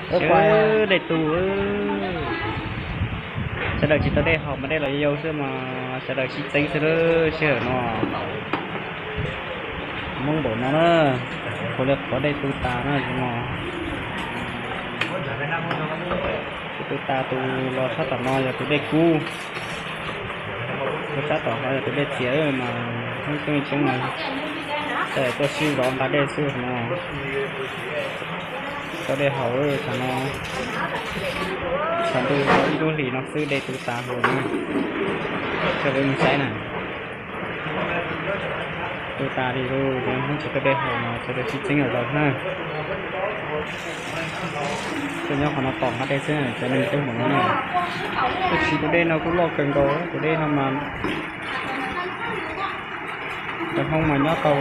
Dej tu, sawv daws tsis tau dej haus mas dej los yau xwb mas sawv daws sib txeeb xwb lawm sij hawm no. Hmoob npaum no na, kuv li qhov dej tu tas na no. Dej tu tas, tus los sab tom no yog tus dej kub, tus sab tom no yog tus dej txias mas Hmoob coob tseeb no. Sawv daws tuaj sib zov nqa dej xwb no. Tsis tau dej haus tam no, tshav ntuj ib lub hlis no xwb dej tu tas huv na. Coj peb mus saib na. Tu tas li lawm, Hmoob tsis tau dej haus mas sawv daws sib txeeb los zaum na. Tuaj nyob qhov no tos nqa dej xwb, cov neeg coob npaum no na. Tab sis tus dej no kuj loj kawg nkaus, tus dej no mas cov Hmoob mas nyob tau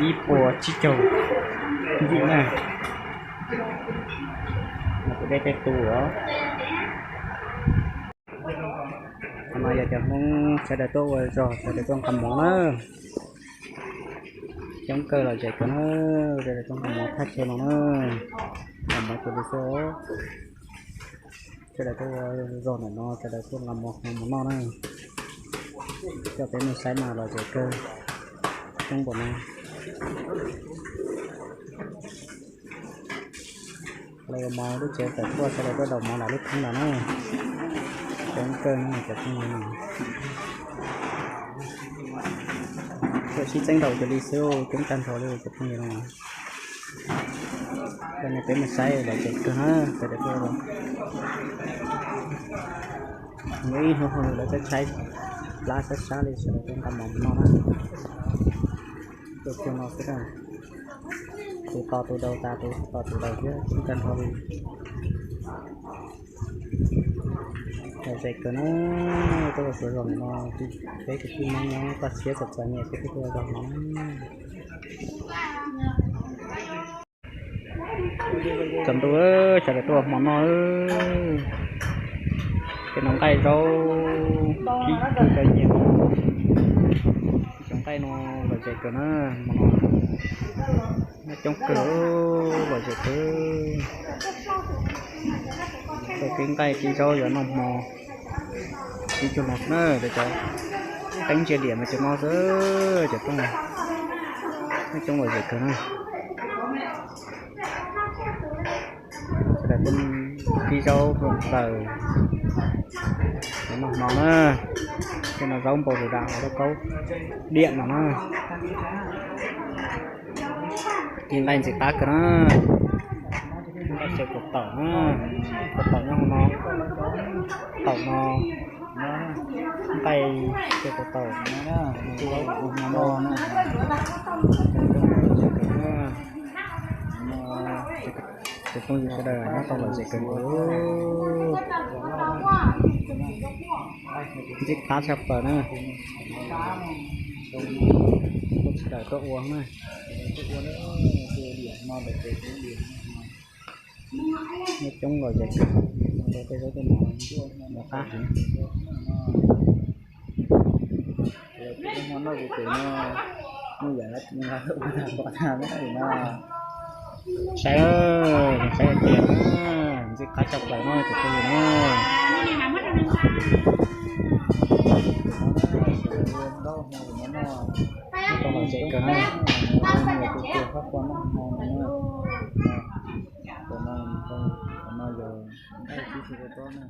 ib puas tsib caug yim na. Tus dej tej tu os. Qhov no yog cov Hmoob sawv daws tuaj ua zog, sawv daws tuaj nqa mov na. Coob kawg los zem kawg na, sawv daws tuaj nqa mov thaj chaw no na. Nqa mov kawg li xwb. Sawv daws tuaj ua zog ntawm no, sawv daws tuaj nqa mov hov mov noj na. Coj peb mus saib mas los zem kawg, coob npaum no. Los ua mov lub tsev tawm tuaj, sawv daws tuaj daus mov nram lub thoob ntawd na. Coob kawg no cov phooj ywg no. Tuaj sib txeeb daus cuag li xwb, coob tag nrho li cov phooj ywg no. Coj nej peb mus saib los zem kawg na, sawv daws tuaj. Muaj ib hnub hauv lawv tshaib tshaib plab sab sab li, sawv daws tuaj nqa mov mus noj na. Tuaj cuag no xwb na. Tus tos tus daus tas, tus tos tus daus thiab, coob tag nrho li. Los zem kawg na, tuaj ua zog no, peb kwv tij Hmoob nyob toj siab txom txom nyem peb thiaj tuaj ua zog no. Tsaus ntuj, sawv daws tuaj ua hmo noj. Tej no nqaij zaub, kib tug cov nyias no. Cov nqaij no lom zem kawg na, hmo no noj coob kawg, lom zem kawg. Tuaj kib nqaij kib zaub yuav noj hmo. Kib cuag no xwb na, cov teeb ntsia diam mas cov no xwb, cov rooj, noj coob lom zem kawg na. Sawv daws tuaj kib zaub hlua plaws, yuav noj hmo na. Tej no zaub npau ru dam hauv lauj kaub diam no na. Kib nqaij ntxim qab kawg na. Nqaij tsev kaum taum na, kaum taum nyob hauv no, taum no, nqaij tsev kaum taum no, ua hmo noj na. Cov phooj ywg sawv daws nyob tau lom zem kawg nkaus. Ntxim qab tshaj plaws na. Sawv daws tuaj ua na. Noj coob lom zem kawg, tej zaub tej mov noj qab heev. Saib, saib tias ntxim qab tshaj plaws no tus phooj ywg no. Noj tau lom zem kawg na. Tus tua fab kua noj hmo no na. Tus no, tus no yog nqaij tsib xyoo rau tob na.